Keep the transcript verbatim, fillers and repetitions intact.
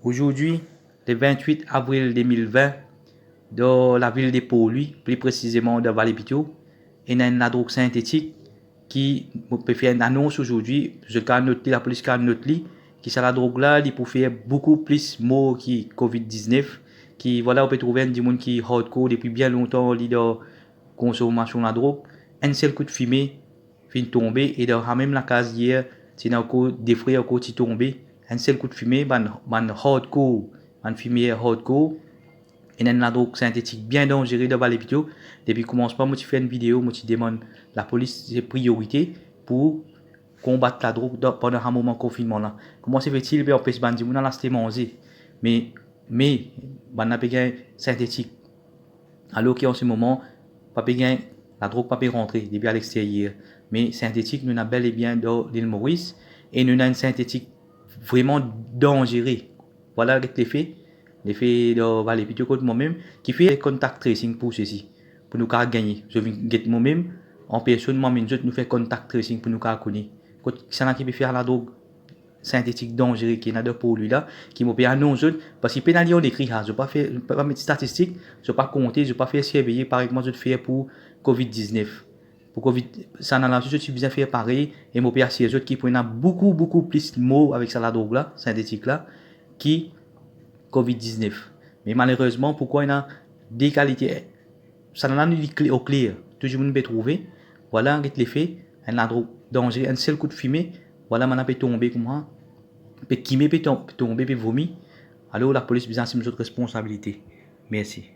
Azordi, le vintwit avril de mil vin, dan lavil de Port-Louis, pli presizeman dan Vallée Pitiot, ena enn ladrog sintetik ki mo pe fer enn anons azordi, zot kav not li, lapolis kav not li, ki sa ladrog la, li pou fer boukou plis mor ki covid diznef, ki, vwala, ou pe trouve enn dimoun ki hardcore depi bien lontan, li dan konsomasion ladrog, enn sel kout fime finn tonbe, e dan sa mem lakaz yer, ti ena ankor de frer ankor ti tonbe, enn sel kout fime, bann, bann hardcore, bann fimer hardcore, ena enn ladrog sintetik bien danzere dan Vallée Pitiot. Depi koumansman, mo ti fer enn video, mo ti demann lapolis se priyorite pou konbat ladrog dan, pandan sa moman konfinnman la. Kouma se fer ti, li pe anpes bann dimoun al aste manze. Me, me, bannla pe gagn sintetik. Alor ki an se moman, pa pe gagn, ladrog pa pe rantre depi alexteryer. Me sintetik, nou ena bel e bien dan Lil Moris, e nou ena enn sintetik vreman danzere. Vwala, get lefe, lefe dan Vallée Pitiot kot mwa mem, ki fer contact tracing pou sesi, pou nou kav gagne. Zot vinn get mwa mem, an personn, mo amenn zot, nou fer contact tracing pou nou kav kone kot kisannla ki pe fer ladrog sintetik danzere ki ena dan Port-Louis la, ki mo pe anons zot, parski pena li an ekri sa, zot pa fer, pa, pa met statistik, zot pa konte, zot pa fer sirveye parey kouma zot fer pou covid diznef. Pou covid, sannla la, zot ti bizin fer parey, e mo pe asir zot ki pou ena boukou, boukou plis mor avek sa ladrog la, sintetik la, ki covid diznef. Me malerezman, pou kouma ena de kalite, sannla li kle-, okler, tou dimoun pe trouve, vwala, get lefe, enn ladrog danzere, enn sel kout fime, vwala, bannla pe tonbe kouma, pe kime, pe ton-, pe tonbe, pe vomi. Alor, lapolis bizin asim zot responsabilite. Mersi.